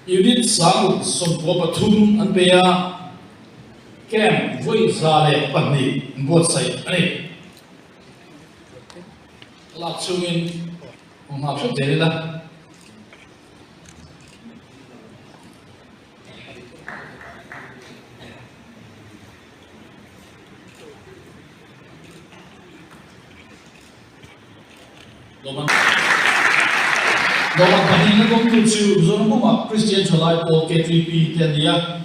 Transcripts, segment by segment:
Unit 63 an pe a, camp vawi 102 an buatsaih a ni. Lak chungin hmu nghak hrep zel ila. Lawmman pahnihna dawngtu chu Mizoram pumah Kristian Thalai Pawl KTP te a ni a,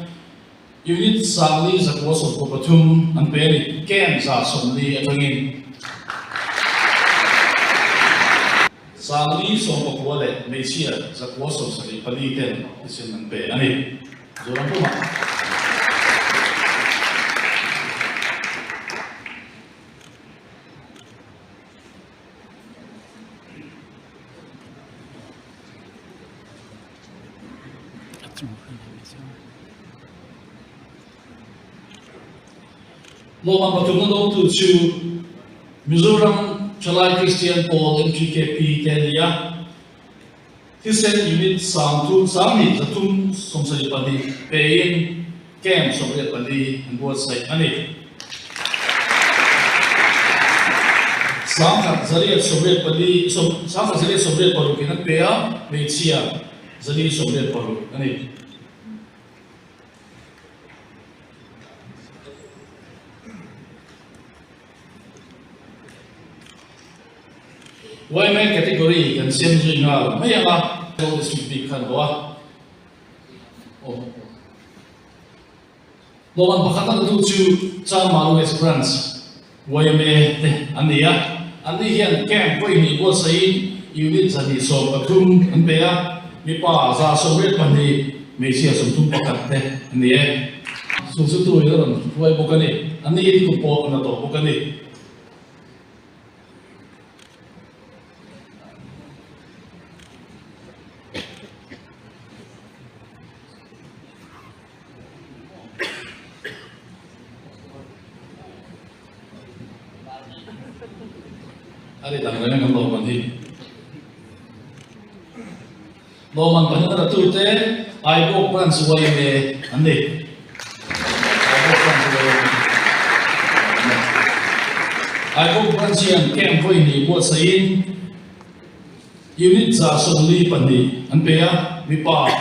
Unit 493 an pe a ni, Camp 140 atangin. 419 leh hmeichhia 974 ten thisen an pe a ni, Mizoram pumah. Lawmman pathumna dawngtu chu Mizoram Thalai Kristian Pawl, MTKP, te a ni a. Thisen unit 30 332 pein camp 84 an buatsaih a ni. 1184 1186 in an pe a, hmeichhia 486 a ni. Yma category kan siam zui nghal mai ang a. Aizawl District bik khan haw a. Lawman pakhat a natu chu Changmalu West Branch yma te an ni a. Anni hian camp pawihnih buatsaihin unit 213 an pe a, mipa 182, hmeichhia 31 te an ni e. Sulsutu in a rawn hruai bawk a ni. Anni in kum pawh an la tawh bawk a ni. A ri dang reng kan lawmman hi. Lawmman pahnih a ratute Aibawk Branch YMA an ni. Aibawk Branch YMA. Aibawk Branch hian camp vawi hnih buatsaihin Unit 142 an pe a, mipa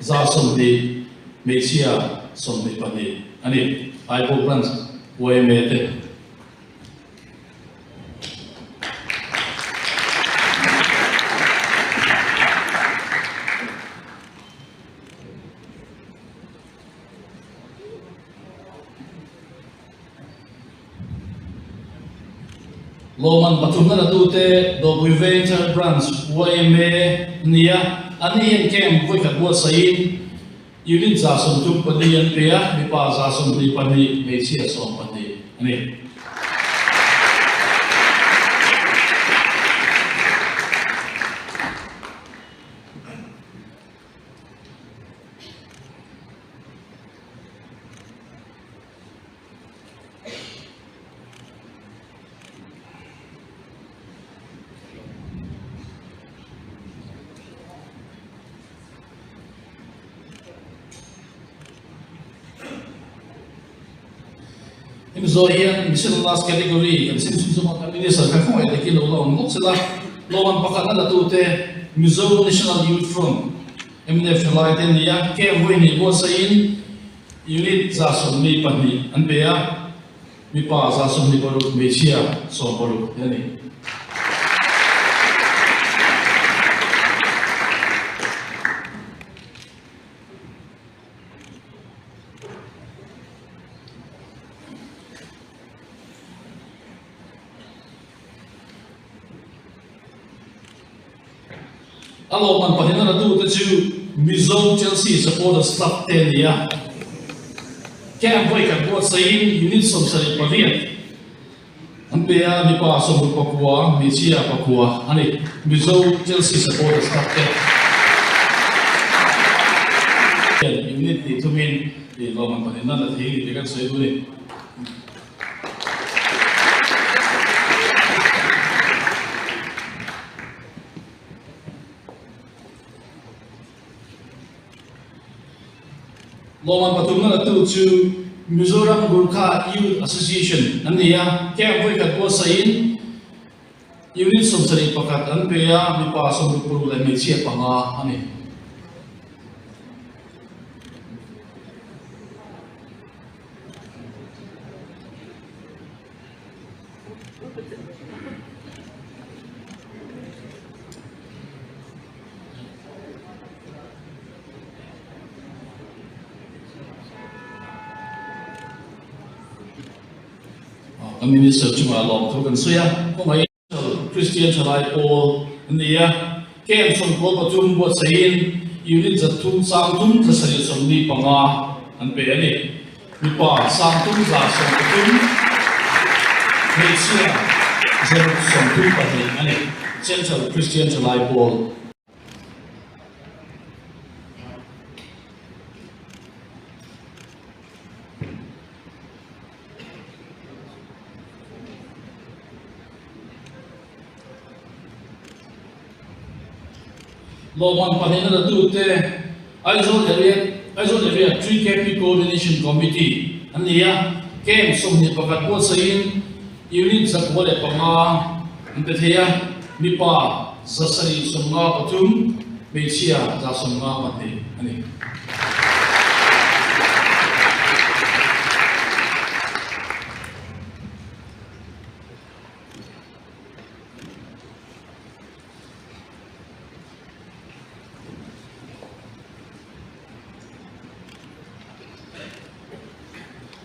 120, hmeichhia 22 a ni. Aibawk Branch YMA te. Lawmman pathumna latute Dawpui Venture Branch yma a ni a, anni hian camp vawikhat buatsaihin Unit 34 an pe a, mipa 22, hmeichhia 12 a ni. Hemi zawh hian miscellaneous category kan sim chhun chhunga kan Minister kha khawngaih takin lo la awm lawk sela, lawmman pakhat a latute Mizo National Youth Front, mnf thalai te an ni a, camp vawi hnih buatsaihin Unit 122 an pe a, mipa 26, hmeichhia 16 te a ni. A lawmman pahnih na latute chu Mizo Chelsea Supporters Club te a ni a. Camp vawi khat buatsaihin unit 78 an pe a, mipa 69, hmeichhia pakua a ni. Mizo Chelsea Supporters Club te hian unit hnih thumin lawmman pahnih na la thei a ni tih kan sawi duh a ni. Lawmman pathumna latu chu Mizoram Gurkha Youth Association an ni a, camp vawikhat buatsaihin unit 71 an pe a, mipa 66 leh hmeichhia panga a ni. Kan Minister chungah lawmthu kan sawi a, khawngaih Kristian thalai pawl an ni a, camp 93 buatsaihin unit 300 375 an pe a ni. Mipa 3113, hmeichhia 632 a ni. Central Kristian thalai pawl. Lawmman pahnihna latute Aizawl Area Aizawl Area 3KP Coordination Committee an ni a, Camp 21 buatsaihin Unit 905 an pe thei a, mipa 753, hmeichhia 152 a ni.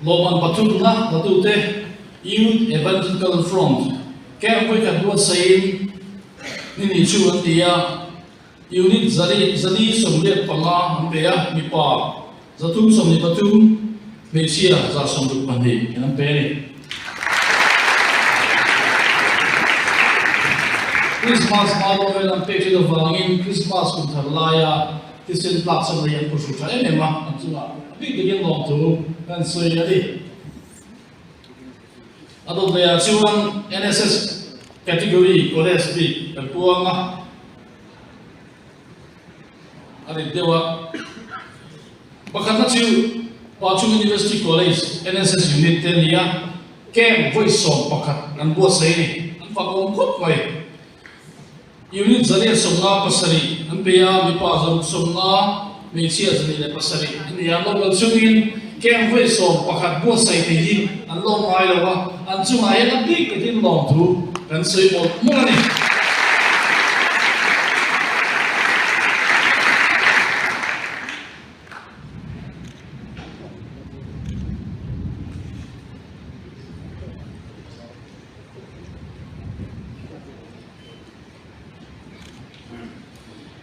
Lawmman pathumna latute Youth Evangelical Front camp vawikhat buatsaihin ni ni chu an ti a, unit 485 an pe a, mipa 323, hmeichhia 162 an pe a ni. Krismas hma lawm vel an pek thin avangin Krismas kum thar laia thisen tlak chhan lei an phuhru tha em em a, an chungah a bik takin lawmthu kan sawi a ni. A dawt lehah chuan NSS category college bik kan puang a, a rit deuh a. Pakhatna chu Pachung University College NSS Unit te a ni a, camp vawi 11 an buatsaih a ni. An fak awm khawp mai. Unit 157 an pe a, mipa 150, hmeichhia 107 a ni a. Local chungin camp vawi 11 buatsaih thei hi an lawm ngai lo a, an chungah hian a bik takin lawmthu kan sawi mawlh mawlh a ni.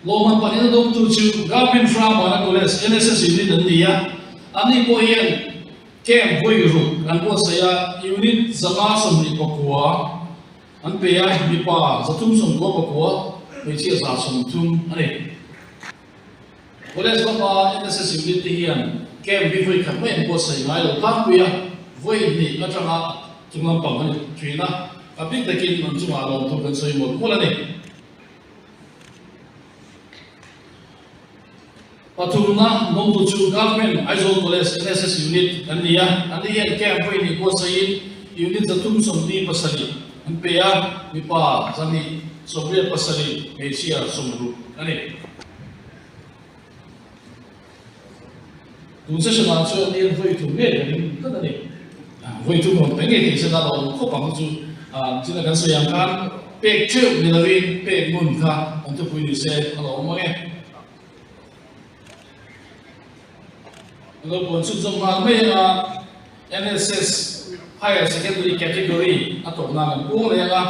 Lawmman pahnihna dawngtu chu Government Hramana College NSS Unit an ni a, anni pawh hian camp vawi ruk an buatsaih a, unit 529 an pe a, mipa 399, hmeichhia 130 a ni. College lama NSS unit te hian camp hi vawi khat mai an buatsaih ngai lo tlangpui a, vawi hnih atanga chung lampang a ni thin a, a bik takin an chungah lawmthu kan sawi mawlh mawlh a ni. Pathumna nawmtu chu Government Aizawl College NSS Unit an ni a, anni hian camp vawi hnih buatsaihin unit 347 an pe a, mipa 287, hmeichhia 60 a ni. Tun session ah chuan hian vawi thum ngei kan in tlat a ni. Vawi thum rawn pe ngei thei se na lo awm khawp ang chu china kan sawi ang khan pek theuh ni lovin pek ngun kha an thupui ni se a lo awm ang e. An lo puan chhun zawm nghal mai ang a, NSS Higher Secondary Category a tawp nan an puang leh ang a.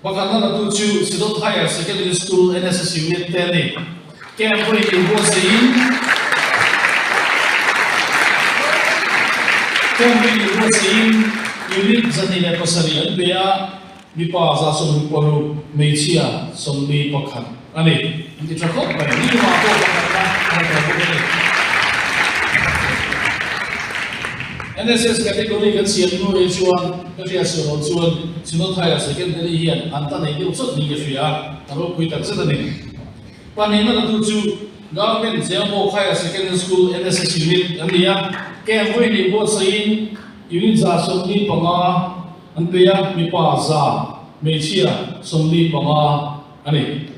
Pakhatna latu chu Synod Higher Secondary School NSS Unit te a ni. Camp pawhin inbuatsaihin Camp pawhin inbuatsaihin Unit 207 an pe a, mipa 166, hmeichhia 41 a ni. An ti tha khawp mai. Ni lima pawh pakhatna a la tel bawk a ni. NSS category kan siam hnu hi chuan ka hriat sual loh chuan Synod Higher Secondary hian an ta nei deuh chawt niin ka hria a, a ropui tak zet a ni. Pahnihna latu chu Government Zelmaw Higher Secondary School NSS Unit an ni a, camp vawi nih buatsaihin unit 145 an pe a, mipa 100, hmeichhia 45 a ni.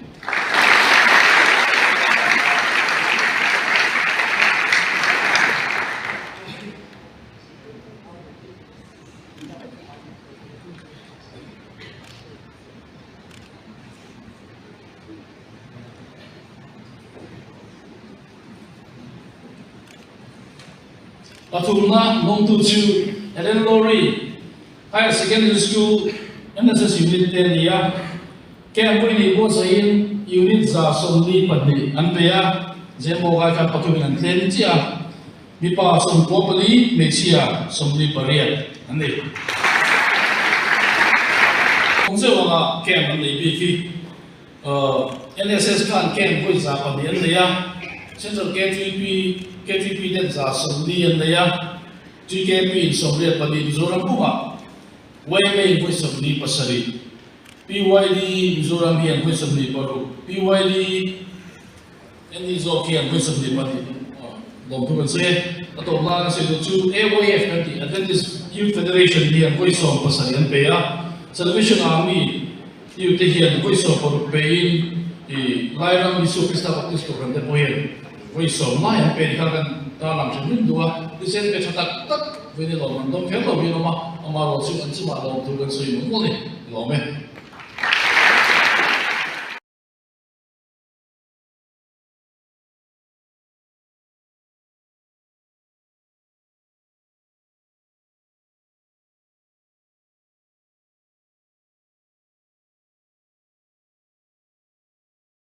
Pathumna lawmtu chu Ellen Lowry Higher Secondary School NSS Unit te a ni a, Camp Vawinih buatsaihin Unit 142 an pe a, Zembawkai khan pathumin an tlem chiah a. Mipa 94, hmeichhia 48 an nei. Awm zeuh anga camp an nei bik hi NSS khan camp vawi 200 an nei a, Central KTP KTP ten 140 an nei a, TKP in 84 Mizoram pumah YMA in vawi 47, PYD Mizoram hian vawi 26, PYD Anni zawk hian vawi 22 lawmthu kan sawi e. A tawp lai a sawi duh chu AYF kan tih Adventist Youth Federation hian vawi 17 an pe a, Salvation Army Youth te hian vawi 16 pein i Lairam Isua Krista Baptist Kohhran te pawh hian vawi 10 lai an pe ni kha kan tarlang hrim hrim duh a. Thisen pe tha tak tak vawiin lawm an dawng kher lo hian awm a, amaherawhchu an chungah lawmthu kan sawi mawlh mawlh ni. Lawm e.